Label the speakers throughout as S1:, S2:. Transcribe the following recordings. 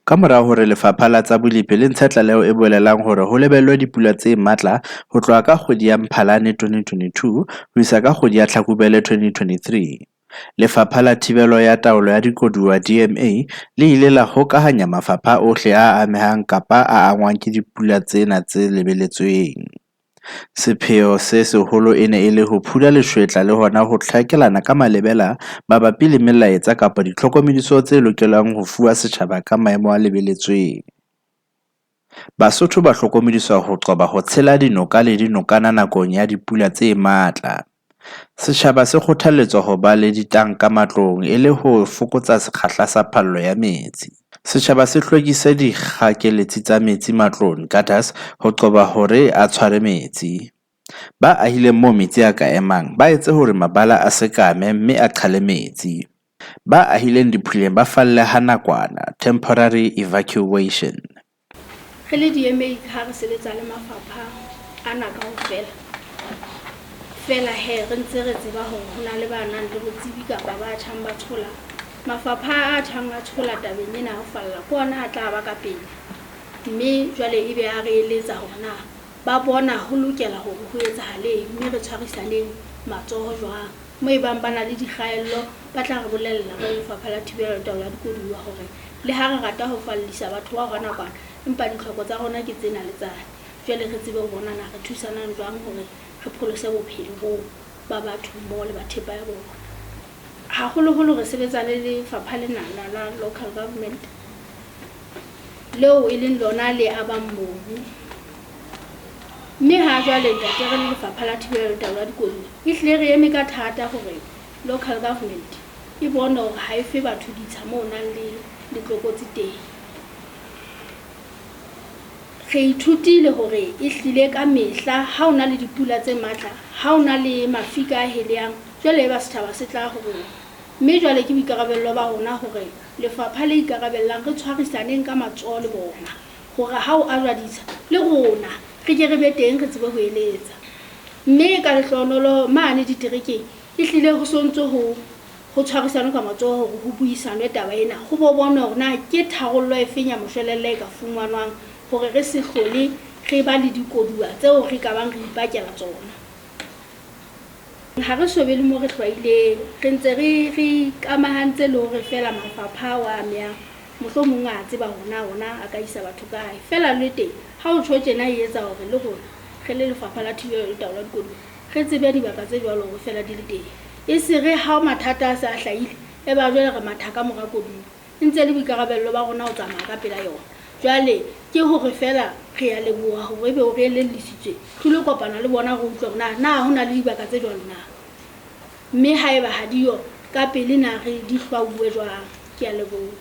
S1: Kamora hore Lefapha la tsa Bolepi le ntshe tlaleho e bolelang hore ho lebellwe dipula tse matla ho tloha ka kgwedi ya Mphalane 2022 ho isa ka kgwedi ya Tlhakubele 2023, Lefapha la Thibelo le Taolo ya Dikoduwa, DMA, le ile la hokahanya mafapha ohle a amehang kapa a angwang ke dipula tsena tse lebeletsweng. Sepheo se seholo e ne e le ho phula leshwetla le hona ho tlhakelana ka malebela mabapi le melaetsa kapa ditlhokomediso tse lokelang ho fuwa setjhaba ka maemo a lebeletsweng. Basotho ba hlokomediswa ho qoba ho tshela dinoka le dinokana nakong ya dipula tse matla. Setjhaba se kgothalletswa ho ba le ditanka matlong e le ho fokotsa sekgahla sa phallo ya metsi. Setjhaba se hlwekise dikgakeletsi tsa metsi matlong, gutters, ho qoba hore a tshware metsi. Ba ahileng moo metsi a ka emang, ba etse hore mabala a sekame mme a qhale metsi. Ba ahileng diphuleng ba falle ha nakwana, temporary evacuation.
S2: Re le DMA ha re sebetsa le mafapha ana kaofela, feela he re ntse re tseba hore ho na le ba nang le botsebi kapa ba tjhang ba tshola. Mafapha a tjhang a tshola tabeng ena ya ho falla ke ona a tla ba ka pele, mme jwale ebe a re eletsa hore na ba bona ho lokela hore ho etsahaleng mme re tshwarisaneng matsoho jwang. Moo ebang ba na le dikgaello ba tla re bolella re le Lefapha la Thibelo le Taolo ya Dikoduwa hore le ha re rata ho fallisa batho bao ka nakwana empa ditlhoko tsa rona ke tsena le tsane. Jwale re tsebe ho bona na re thusanang jwang hore re pholose bophelo boo ba batho mmoho le ba thepa ya bona. Haholoholo re sebetsa le lefapha lena la local government leo e leng lona le abang mobu. Mme ha jwale ntate re le Lefapha la Thibelo le Taolo ya Dikoduwa ehlile re eme ka thata hore local government e bone hore ha e fe batho ditsha moo ho nang le le tlokotsi teng. Re ithutile hore ehlile ka mehla ha ho na le dipula tse matla, ha ho na le mafika a helehang, jwale eba setjhaba se tla ho rona. Mme jwale ke boikarabello ba rona hore lefapha le ikarabellang re tshwarisaneng ka matsoho le bona hore ha ho ajwa ditsha, le rona re ke re be teng re tsebe ho eletsa. Mme ka lehlohonolo mane diterekeng ehlile ho so ntse ho ho tshwarisanwe ka matsoho hore ho buisanwe taba ena, ho bo bonwe hore na ke tharollo efeng ya moshwelella e ka fumanwang hore re se hlole re ba le dikoduwa tseo re ka bang re ipakela tsona. Ha re so be le moo re hlwaileng, re ntse re re ikamahantse le hore feela mafapha ao a amehang mohlomong a tseba hore na ona a ka isa batho kae. Feela le teng ha o tjho tjena e etsa hore le rona re le Lefapha la Thibelo le Taolo ya Dikoduwa re tsebe dibaka tse jwalo hore feela di le teng. E se re ha mathata a se a hlahile, eba jwale re matha ka mora koduwa. E ntse e le boikarabello ba rona ho tsamaya ka pela yona. Jwale ke hore feela re a leboha hore ebe o re elellisitswe, re ilo kopana le bona re utlwe hore na na ho na le dibaka tse jwalo na. Mme haeba ha di yo, ka pele na re di hlwauwe jwang. Ke a leboha.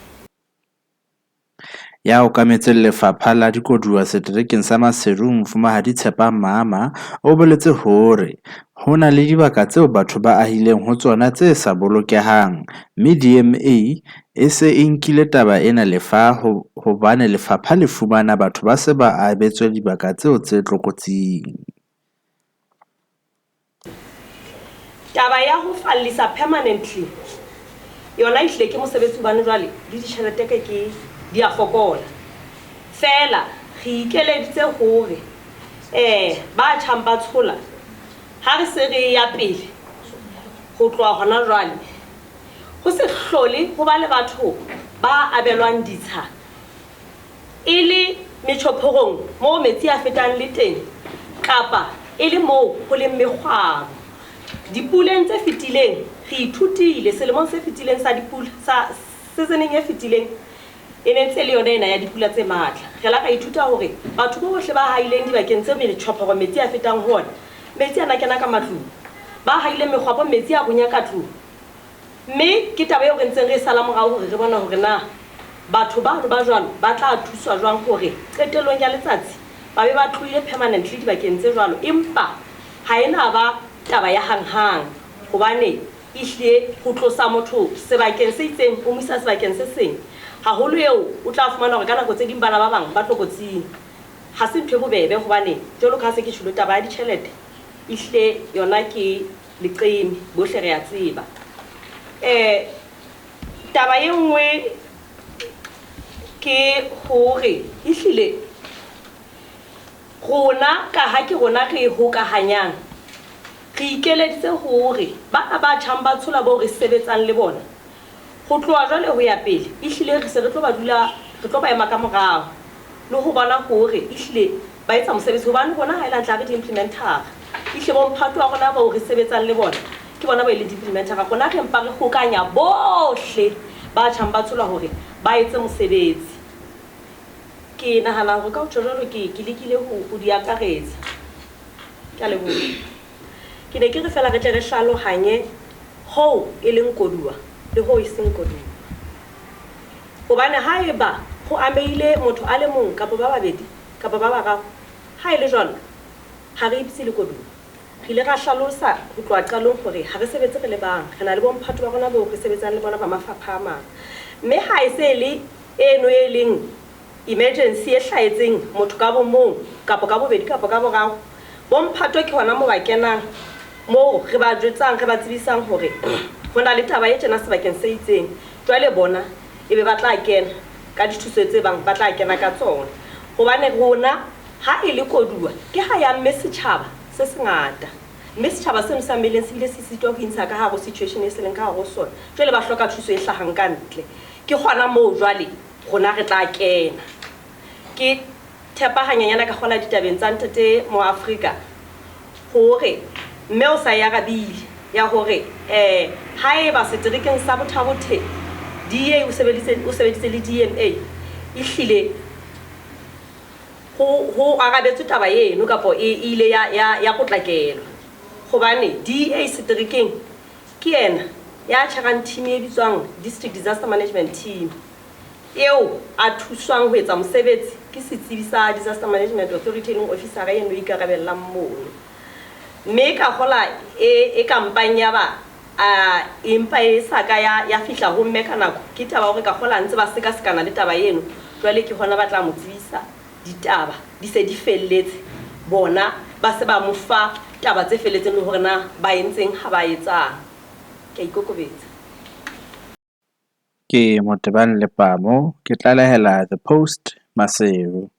S1: Ya okametseng Lefapha la Dikoduwa seterekeng sa Maseru Mofumahadi Tshepang Maama o boletse hore ho na le dibaka tseo batho ba ahileng ho tsona tse sa bolokehang mme DMA e se e nkile taba ena lefa hobane lefapha le fumana batho ba se ba abetswe dibaka tseo tse tlokotsing.
S3: Taba ya ho fallisa permanently yona ehlile ke mosebetsi hobane jwale le ditjhelete ke ke di a fokola. Feela re ikeleditse hore um ba tjhang ba tshola ha re se re ya pele ho tloha hona jwale ho se hlole ho ba le batho ba abelwang ditsha e le metjhophorong moo metsi a fetang le teng kapa e le moo ho leng mekgwabo. Dipuleng tse fetileng re ithutile selemong se fetileng sa dipula sa seasoneng e fetileng e ne ntse e le yona ena ya dipula tse matla. Re la ra ithuta hore batho bohle ba haileng dibakeng tse metjhophoro metsi a fetang ho ona, metsi a na kena ka matlung. Ba haileng mekgwabo metsi a runya ka tlung. Mme ke taba eo re ntseng re e sala morao hore re bone hore na batho bano ba jwalo ba tla thuswa jwang hore qetellong ya letsatsi ba be ba tlohile permanently dibakeng tse jwalo. Empa ha e na ba taba ya hanghang hobane ehlile ho tlosa motho sebakeng se itseng o mo isa sebakeng se seng, haholo eo o tla fumana hore ka nako tse ding bana ba bang ba tlokotsing. Ha se ntho e bobebe hobane jwalo ka ha se ke tjholo taba ya ditjhelete ehlile yona ke leqeme, bohle re a tseba. Taba e nngwe ke Ke hore ehlile rona ka ha ke rona re hokahanyang, re ikeleditse hore bana ba tjhang ba tshola bao re sebetsang le bona ho tloha jwale ho ya pele, ehlile re se re tlo ba dula, re tlo ba ema ka morao le ho bona hore ehlile ba etsa mosebetsi. Hobane rona ha e le hantle ha re di-implementara, ehlile bomphato wa rona bao re sebetsang le bona ke bona ba e leng di-implementara. Rona re mpa re hokanya bohle ba tjhang ba tshola hore ba etse mosebetsi. Ke nahana hore ka ho tjho jwalo ke lekile ho di akaretsa. Ke a leboha. Ke ne ke re feela re tle re hlalohanye hoo e leng koduwa le hoo e seng koduwa. Hobane haeba ho amehile motho a le mong kapa ba babedi kapa ba bararo, ha e le jwalo ha re ipitse le koduwa. Re ile ra hlalosa ho tloha qalong hore ha re sebetse re le bang, re na le bomphato ba rona boo re sebetsang le bona ba mafapha a mang. Mme ha e se le eno e leng emergency e hlahetseng motho ka bo mong kapa ka bobedi kapa ka boraro, bomphato ke hona moo ba kenang, moo re ba jwetsang, re ba tsebisang hore ho na le taba e tjena sebakeng se itseng. Jwale bona ebe ba tla kena ka dithuso tse bang ba tla kena ka tsona. Hobane rona ha e le koduwa ke ha ya mme setjhaba se sengata, mme setjhaba seno sa mmeleng se bile se sitwa ho intsha ka hare ho situation e seleng ka hare ho sona. Jwale ba hloka thuso e hlahang ka ntle. Ke hona moo jwale rona re tla kena. Ke thepa hanyanyana ka kgola ditabeng tsa ntate mo Afrika hore mme o sa e arabile ya hore haeba seterekeng sa Botha-Bothe DA o sebeditse le DMA, ehlile ho arabetswe taba eno kapa e ile ya potlakelwa. Hobane DA seterekeng ke yena ya tjherang team e bitswang District Disaster Management Team, eo a thuswang ho etsa mosebetsi ke setsebi sa Disaster Management Authority e leng ofisara eno e ikarabellang mono. Mme ka hola e kampang ya ba empa e sa ka ya fihla ho mme ka nako, ke taba hore ka hola ntse ba sekasekana le taba eno. Jwale ke hona ba tla mo tsebisa ditaba di se di felletse, bona ba se ba mo fa taba tse felletseng le hore na ba entseng ha ba etsang. Ke a ikokobetsa.
S1: Ke Motebang Lepamo, ke tlalehela The Post, Maseru.